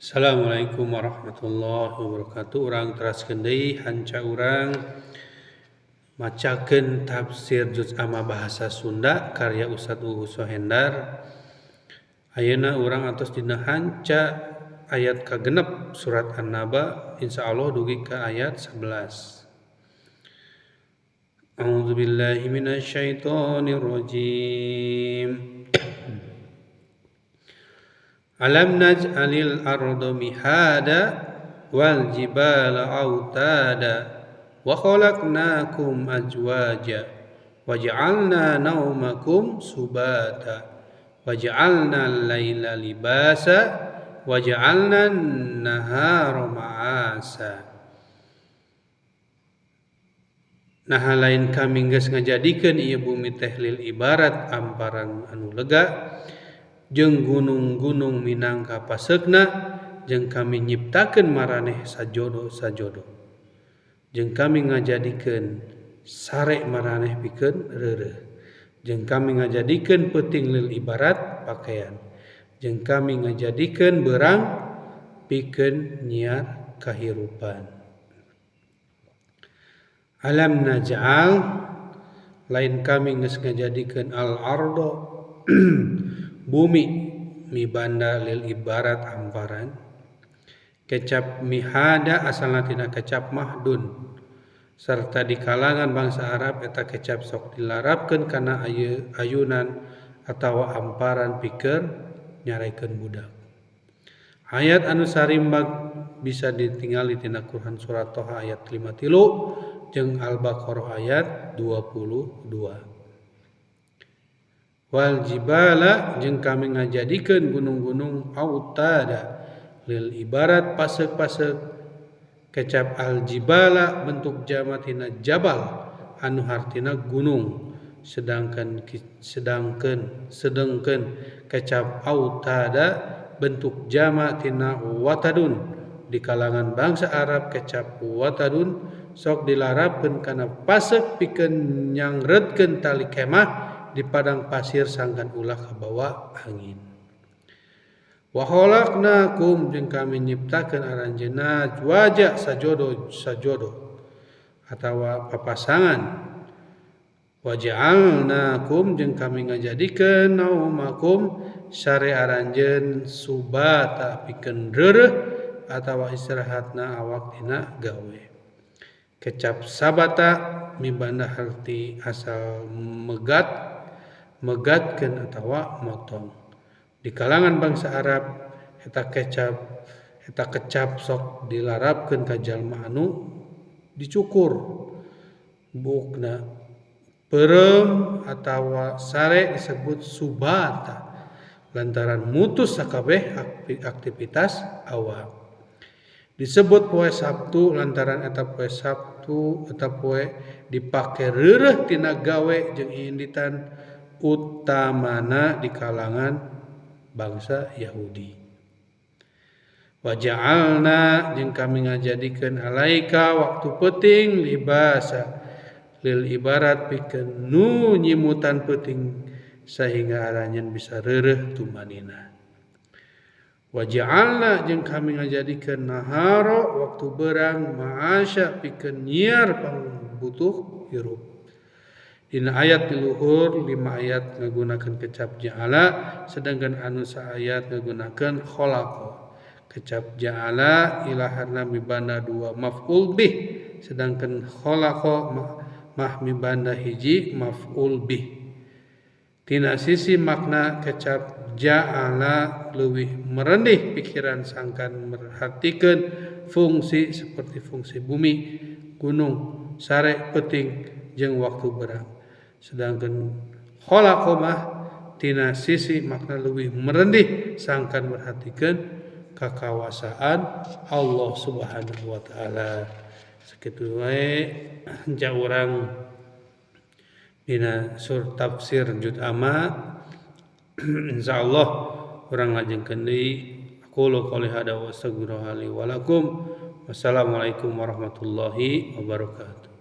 Assalamualaikum warahmatullahi wabarakatuh. Urang teraskeun deui hanca urang macakeun tafsir juz amma bahasa Sunda karya Ustaz Uu Sohendar. Ayeuna urang atos dina hanca ayat kagenep surat An-Naba, insyaallah dugi ka ayat 11. A'udzubillahi minasyaitonir rajim. Alam naj'alil arda mihada wal jibala autada wa khalaqnakum azwaja wa ja'alna naumakum subata wa ja'alna al-laila libasa wa ja'alna an-nahara ma'asa. Nah, lain kami geus ngajadikeun ieu bumi teh lil ibarat amparan anu lega jeung gunung-gunung minangka paseukna, jeung kami nyiptakeun maraneh sajodo-sajodo, jeung kami ngajadikeun sare maraneh pikeun reureuh, jeung kami ngajadikeun peuting lil ibarat pakaian, jeung kami ngajadikeun beurang pikeun nyiar kahirupan. Alam naj'al, lain kami geus ngajadikeun al-ardo bumi mibanda lil ibarat hamparan. Kecap mihada asalna tina kecap mahdun, serta di kalangan bangsa Arab eta kecap sok dilarapkeun kana ayunan atawa hamparan pikeun nyarekeun budak. Ayat anu sarimbag bisa ditingali tina Quran surat Toha ayat 53 jeung Al-Baqarah ayat 22. Wal jibala, jeung kami ngajadikeun gunung-gunung autada lil ibarat pasek-pasek. Kecap al jibala bentuk jama tina jabal anu hartina gunung, sedangkan kecap autada bentuk jama tina watadun. Di kalangan bangsa Arab kecap watadun sok dilarapkeun kana pasek pikeun nyangretkeun tali kemah di padang pasir sangkan ulah kabawa angin. Wa khalaqnakum, jeung kami nyiptakeun aranjeunna wajah sajodo sajodo atawa papasangan. Wa ja'alnakum, jeung kami ngajadikeun naumakum sare aranjeun subata pikeun reureuh atawa istirahatna awak dina gawe. Kecap sabata mibanda harti asal megat, megatkeun atawa motong. Di kalangan bangsa Arab eta kecap sok dilarapkeun ka jalma anu dicukur buukna. Peureum atawa sare disebut subata lantaran mutus sakabeh aktivitas awak. Disebut poe Sabtu lantaran eta poe Sabtu eta poe dipake reureuh tina gawe jeung iinditan utamana di kalangan bangsa Yahudi. Wa ja'alna, jeung kami ngajadikeun alaika waktu peuting libasa lil ibarat pikeun nu nyimutan peuting sehingga aranjeun bisa reureuh tumanina. Wa ja'alna, jeung kami ngajadikeun nahara waktu berang ma'asya pikeun nyiar pangbutuh hirup. Dina ayat di luhur 5 ayat ngagunakeun kecap ja'ala, sedangkan anu saayat ngagunakeun khalaqa. Kecap ja'ala ilaharna mibanda 2 maf'ul bih, sedangkan khalaqa mah mibanda 1 maf'ul bih. Tina sisi makna kecap ja'ala leuwih merendih pikiran sangkan merhatikeun fungsi seperti fungsi bumi, gunung, sare, peuting jeung waktu berang. Sedangkan khalaqa mah tina sisi makna leuwih merendih sangkan merhatikeun kakawasaan Allah Subhanahu wa taala. Sakitu wae ja urang dina sur tafsir juz amma. Insyaallah urang lajengkeun deui. Aqulu qouli hada wa astaghfirullaha li wa lakum. Wassalamualaikum warahmatullahi wabarakatuh.